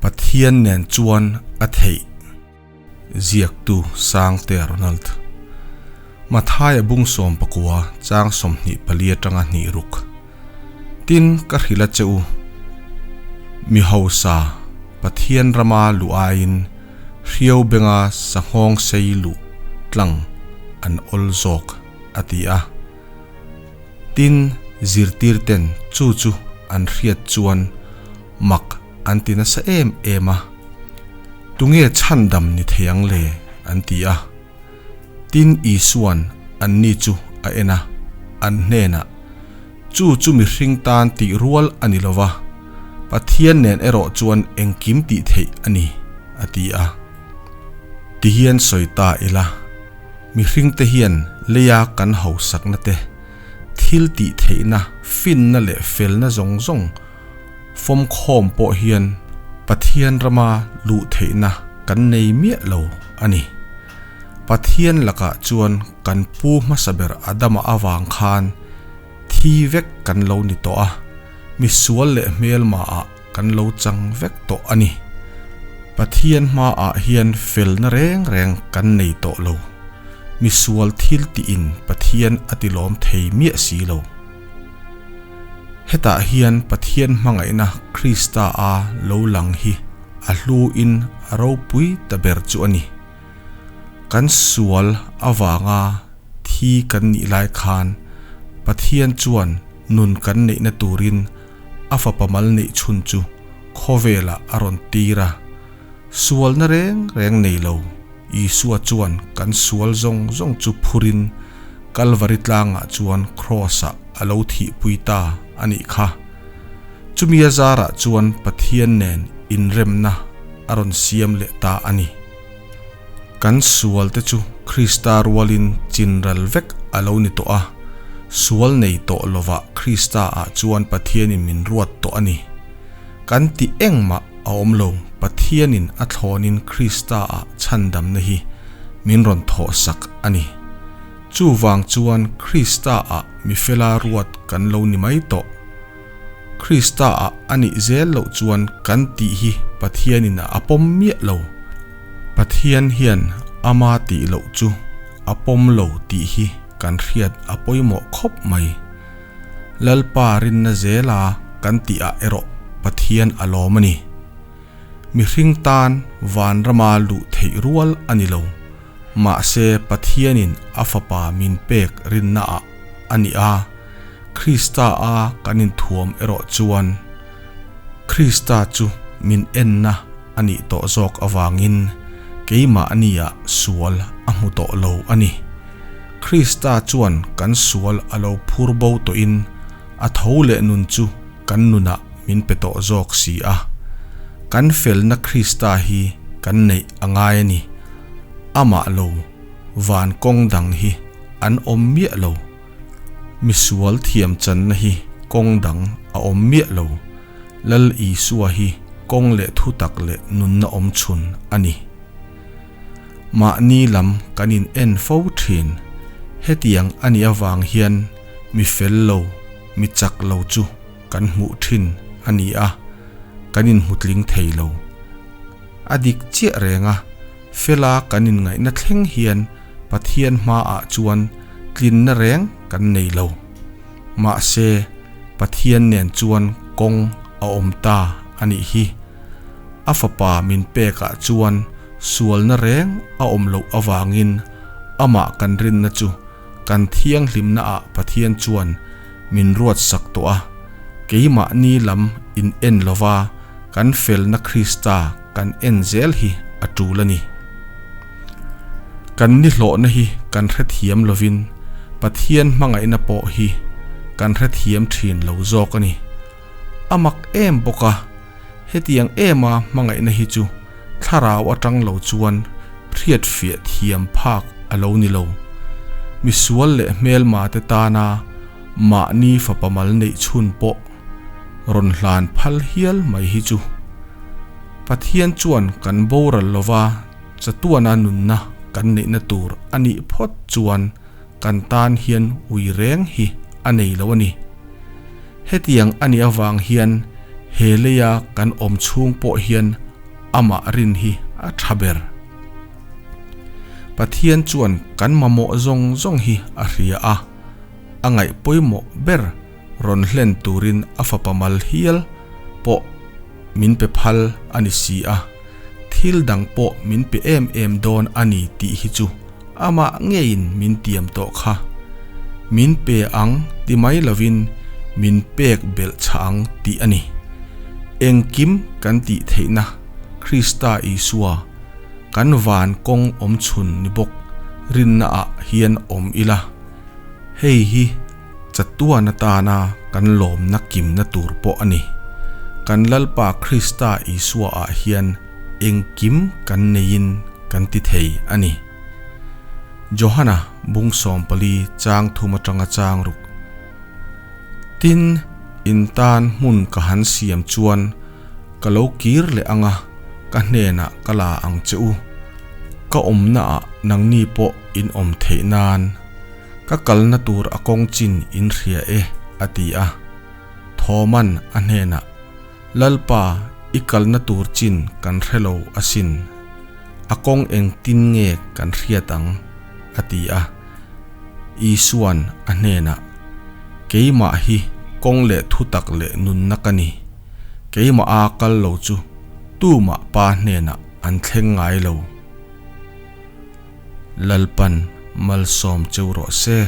Pathian nen chuan a theih. Ziaktu Sangtea Ronald. Mathaia bung 19 chang 24 atanga hnih ruk. Tin, ka hrilh a che u. Mi hausa, Pathian rama luh aiin hriau benga sanghawng sei luh tlang an awl zawk, a ti a. Tin, zirtirten chu chu an hriat chuan mak an ti nasa em em a, Tunge chhandam ni thei ang le? an ti a. Tin, Isua'n anni chu a en a, an hnenah, Chu chu mihring tan tih rual a ni lo va, Pathian nen erawh chuan engkim tih theih a ni, a ti a. Tihian sawi ta ila. Mihringte hian leia kan hausakna te, thil tih theihna, finna leh felna zawng zawng fawmkhawm pawh hian Pathian rama luh theihna kan nei miah lo a ni. Pathian lakah chuan kan pu hmasa ber Adama avang khan thi vek kan lo ni tawh a, misual leh hmelmaah kan lo chang vek tawh a ni. Pathian hmaah hian felna reng reng kan nei tawh lo. Misual thil tiin Pathian a tilawm thei miah si lo. Hetah hian Pathian hmangaihna Krista a lo lang hi a hluin a ropui ta ber chu a ni. Kan sual avanga thi kan nih lai khan Pathian chuan nun kan neihna turin a fapa mal neih chhun chu khawvelah a rawn tir a. Sualna reng reng nei lo Isua chuan kan sual zawng zawng chu phurin Kalvari tlangah chuan Kraws-ah a lo thihpui ta a nih kha. Chumi a zarah chuan Pathian nen inremna a rawn siam leh ta a ni. Kan sualte chu Krista rualin chinral vek a lo ni tawh a, sual nei tawh lovah Krista-ah chuan Pathianin min ruat tawh a ni. Kan ti engmah a awm lo, Pathianin a thlawnin Krista-ah chhandamna hi min rawn thawhsak a ni. Chuvang chuan Krista-ah mi fela ruat kan lo ni mai tawh. Krista-ah a nih zel loh chuan kan tih hi Pathianin a pawm miah lo. Pathian hian ama tih loh chu a pawm lo tih hi kan hriat a pawimawh khawp mai. Lalpa rinna zela kan tihah erawh Pathian a lawm a ni. Mihring tan vanrama luh theih rual a ni lo. Mahse Pathianin a fapa min pek rinnaah a ni a, Krista a kan inthuam erawh chuan Krista chu min enna a nih tawh zawk avangin keimahnia sual a hmu tawh lo a ni. Krista chuan kan sual a lo phur bo tawhin a tho leh nun chu kan nunah min pe tawh zawk si a. Kan felna Krista hi kan neih a ngai a ni. Amah lo van kawng dang hi an awm miah lo. Misual thiam channa hi kawng dang a awm miah lo. Lal Isua hi kawng leh thutak leh nunna awm chhun a ni. Mahni lam kan in en fo thin. Hetiang a nih avang hian mi fel lo, mi chak lo chu kan hmuh thin a ni a, kan inhmu tling thei lo. A dik chiah reng a, fela kan inngaihna thleng hian Pathian hmaah chuan tlinna reng kan nei lo. Mahse, Pathian nen chuan kawng a awm ta a nih hi. A fapa min pekah chuan sualna reng a awm loh avangin amah kan rinna chu kan thianghlimnaah Pathian chuan min ruatsak tawh a, keimahni lam in en lova kan felna Krista kan en zel hi a tul a ni. Kan nihlawhna hi kan hrethiam lovin Pathian hmangaihna pawh hi kan hrethiam thin lo zawk a ni. A mak em bawk a, hetiang ema hmangaihna hi chu thlarau atang lo chuan hriatfiah thiam phak a lo ni lo. Misual leh hmelma te tana mahni fapa mal neih chhun pawh rawn hlan phal hial mai hi chu Pathian chuan kan boral lova chatuana nunna kan neihna tur a nih phawt chuan kan tan hian ui reng hi a nei lo a ni. Hetiang a nih avang hian he leia kan awm chhung pawh hian Amah rin hi a tha ber. Pathian chuan kan mamawh zawng zawng hi a hria a, a ngaih pawimawh ber rawn hlen turin a fapa mal hial pawh min pe phal a ni si a, thil dang pawh min pe em em dawn a ni tih hi chu amah ngeiin min tiam tawh kha. Min pe ang ti mai lovin min pek belh chhah ang tih a ni. Engkim kan tih theihna Krista Isua kan van kawng awm chhun ni bawk rinnaah hian awm ila. Hei hi chatuan atana kan lawmna kimna tur pawh a ni. Kan Lalpa Krista Isua ah hian engkim kan neiin kan ti thei a ni. Johana bung 14 chang thum atanga chang ruk. Tin, in tan hmun ka han siam chuan ka lo kir leh anga ka hnenah ka la ang che u. Ka awmna ah nangni pawh in awm theih nan. Ka kalna tur a kawng chin in hria e, a ti a. Thawman a hnenah, Lalpa, i kalna tur chin kan hre lo asin. A kawng engtin nge kan hriat ang? a ti a. Isua'n a hnenah, Keimah hi kawng leh thutak leh nunna ka ni. Keimah a kal lo chu tumah Pa hnenah an thleng ngai lo. Lalpan malsawm cheu rawh se.